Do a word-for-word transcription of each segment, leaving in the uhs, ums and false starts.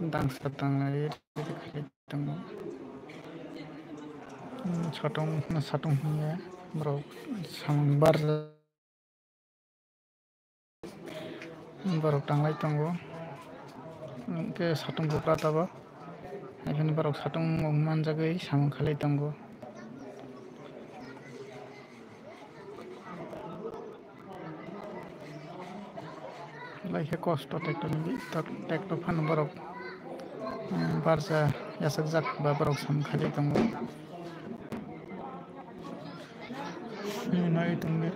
dangsa tanglai tongo. Hmm, satung, satung hinya borok samung bar. Borok tanglai tongo. Hwnkhe satung bukra tabok. Haikhe borok satung manjagwi samung khalai tongo. Belai khe kosto tractor ni, tractor phano borok, um, barja yachakjak ba borok samung khalai tongo. Nai tongdi.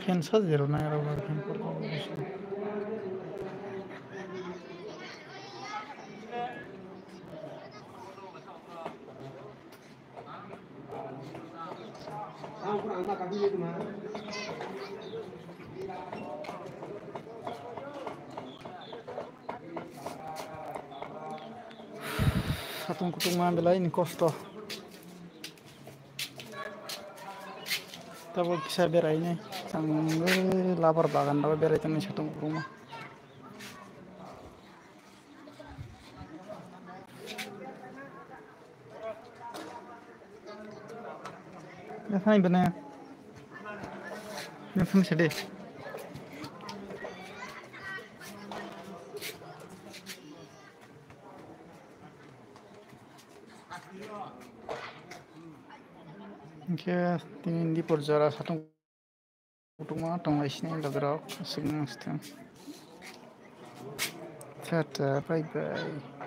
Fan sa zero nai rok ba fan. Satung kutung ma belai ni kosto. Tabok kisa berai ni, tang labar bagan rok berai tong ni satung kutung ma. Nafani bana. Nafani sade. Hwnkhe tini dipor jora satung kutung ma tong lai sini logorok, aswk nang sitwng. Tata, bye bye.